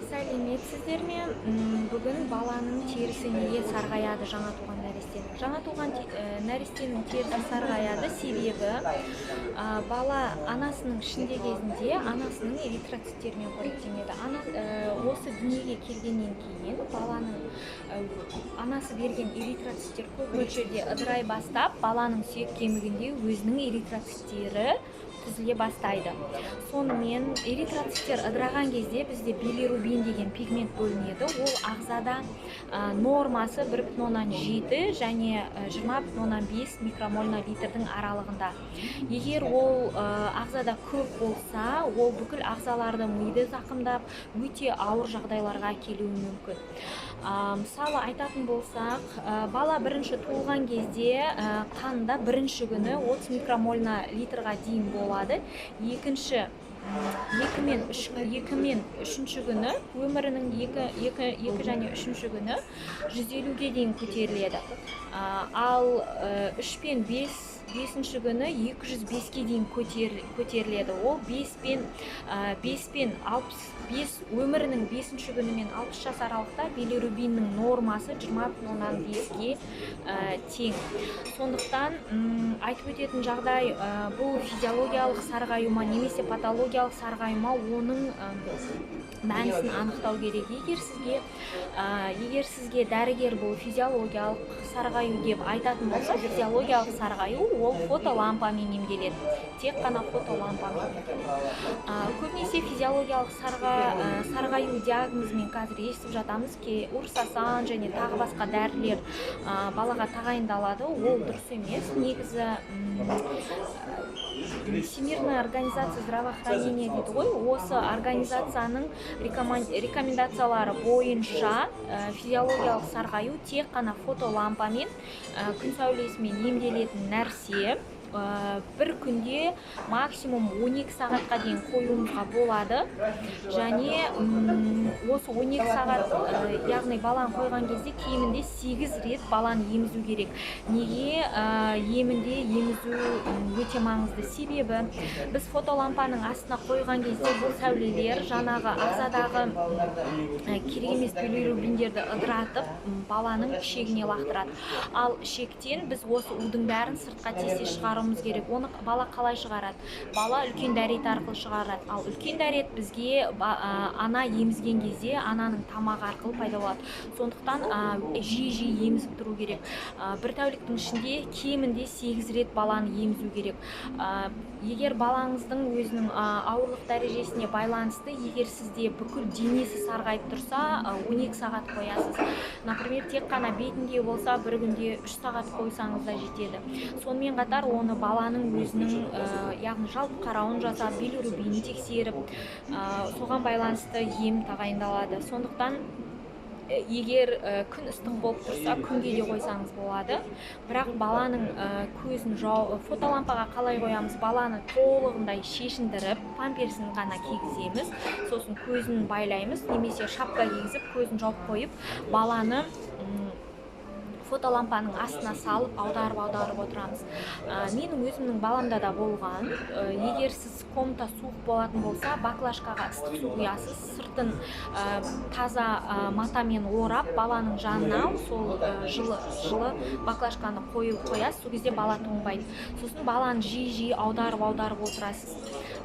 Сәлеметсіздер ме? Бүгін баланың терісі неге сарғаяды жаңа туған нәрестенің? Жаңа туған нәрестенің терісі сарғаяды, себебі бала анасының ішінде кезінде анасының эритроциттерімен қоректенеді. Ана осы дүниеге келгеннен кейін баланың анасы берген эритроциттер көп мөлшерде ыдырай бастап, баланың сүйек кемігінде өзінің эритроциттері түзіле бастайды. Сонымен, эритроциттер ыдыраған кезде бізде билирубин деген пигмент бөлінеді. Ол ағзада нормасы 1,7 және 20,5 микромоль на литрдің аралығында. Егер ол ағзада көп болса, ол бүкіл ағзаларды, миды зақымдап, өте ауыр жағдайларға әкелуі мүмкін. Мысалы айтатын болсақ, бала бірінші туылған кезде қанында бірінші күні 30 микромоль на литрға дейін болады. Екінші, 2 мен 3, 2 мен үшінші күні, өмірінің 2 және үшінші күні 150-ге дейін көтеріледі. Ал 3 пен 5, бесінші күні 205-ке дейін көтеріледі. Ол 5 пен 65, өмірінің бесінші күні мен 60 жас аралықта билирубиннің нормасы 20,5-ке тең. Сондықтан айтып өтетін жағдай, бұл физиологиялық сарғаю ма немесе патологиялық сарғаю ма, оның мәнісін анықтау керек. Егер сізге дәрігер бұл физиологиялық сарғаю деп айтатын болса, физиологиялық сарғаю ол фотолампамен емделеді, тек қана фотолампамен емделеді. Көбінесе физиологиялық сарғаю диагнозымен қазір естіп жатамыз ке, Урсосан және тағы басқа дәрілер балаға тағайындалады. Ол дұрыс емес. Негізі Всемирная организация здравоохранения дейді ғой, осы организацияның рекомендациялары бойынша физиологиялық сарғаю тек қана фотолампамен, күн сәулесімен емделетін нәрсе. Бір күнде максимум 12 сағатқа дейін қоюымызға болады. Және осы 12 сағат, яғни баланы қойған кезде кемінде 8 рет баланы емізу керек. Неге емінде емізу өте маңызды? Себебі біз фотолампаның астына қойған кезде бұл сәулелер жаңағы ағзадағы керек емес билирубиндерді ыдыратып, баланың ішегіне лақтырады. Ал ішектен біз осы удың бәрін сыртқа тез тез шығаруымыз керек. Оны бала қалай шығарады? Бала үлкен дәрет арқылы шығарады. Ал үлкен дәрет бізге ана емізген кезде ананың тамағы арқылы пайда болады. Сондықтан жиі жиі емізіп тұру керек. Бір тәуліктің ішінде кемінде 8 рет баланы емізу керек. Егер балаңыздың өзінің ауырлық дәрежесіне байланысты, егер сізде бүкіл денесі сарғайып тұрса, 12 сағат қоясыз. Например, тек қана бетінде болса, бір күнде 3 сағат қойсаңыз да жетеді. Сонымен қатар оны баланың өзінің яғни жалпы қарауын жасап, билирубинін тексеріп, соған байланысты ем тағайындалады. Сондықтан егер күн ыстық болып тұрса, күнге де қойсаңыз болады. Бірақ баланың көзін жау, фотолампаға қалай қоямыз? Баланы толығындай шешіндіріп, памперсін ғана кигіземіз, сосын көзін байлаймыз немесе шапка кигізіп, көзін жауып қойып, баланы фотолампаның астына салып, аударып аударып отырамыз. Менің өзімнің баламда да болған. Егер сіз комната суық болатын болса, баклажкаға ыстық су құясыз, сыртын таза матамен орап, баланың жанына сол жылы жылы баклажканы қойып қоясыз. Сол кезде бала тоңбайды. Сосын баланы жиі жиі аударып аударып отырасыз.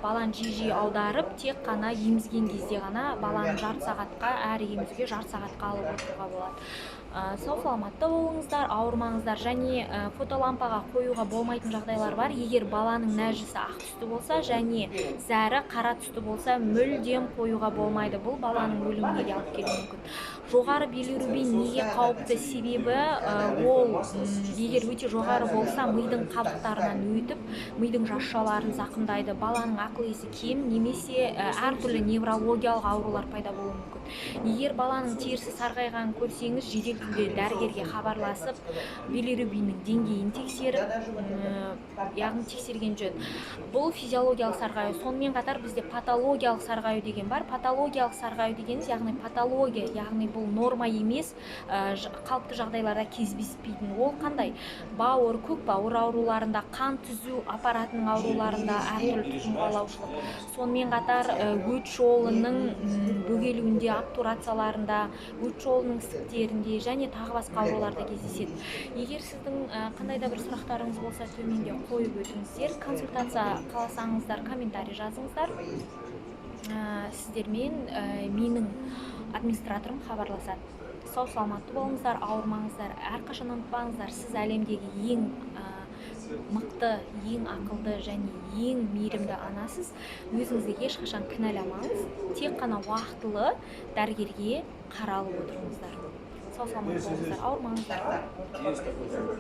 Баланы жиі жиі аударып, тек қана емізген кезде ғана баланы жарты сағатқа, әр емізуге жарты сағатқа алып отыруға болады. Сау саламатта болыңыздар, ауырмаңыздар. Және фотолампаға қоюға болмайтын жағдайлар бар. Егер баланың нәжісі ақ түсті болса және зәрі қара түсті болса, мүлдем қоюға болмайды. Бұл баланың өліміне де алып келуі мүмкін. Жоғары билирубин неге қауіпті? Себебі ол егер өте жоғары болса, мидың қабықтарынан өтіп, мидың жасушаларын зақымдайды. Баланың ақыл есі кем немесе әртүрлі неврологиялық аурулар пайда болуы мүмкін. Егер баланың терісі сарғайғанын көрсеңіз, жедел түрде дәрігерге хабарласып, билирубиннің деңгейін тексеріп, яғни тексерген жөн. Бұл физиологиялық сарғаю. Сонымен қатар бізде патологиялық сарғаю деген бар. Патологиялық сарғаю дегеніміз, яғни патология, яғни бұл норма емес, қалыпты жағдайларда кездеспейтін. Ол қандай? Бауыр, көк бауыр ауруларында, қан түзу аппаратының ауруларында, әртүрлі тұқым қуалаушылық. Сонымен қатар өт жолының бөгелуінде, обтурацияларында, өт жолының ісіктерінде және тағы басқа ауруларда кездеседі. Егер сіздің қандай да бір сұрақтарыңыз болса, төменге қойып өтіңіздер. Консультация қаласаңыздар, комментарий жазыңыздар. Сіздермен менің администраторым хабарласады. Сау саламатты болыңыздар, ауырмаңыздар. Әрқашан ұмытпаңыздар, сіз әлемдегі ең мықты, ең ақылды және ең мейірімді анасыз. Өзіңізді ешқашан кінәламаңыз, тек қана уақытылы дәрігерге қаралып отырыңыздар. Сау саламат болыңыздар, ауырмаңыздар.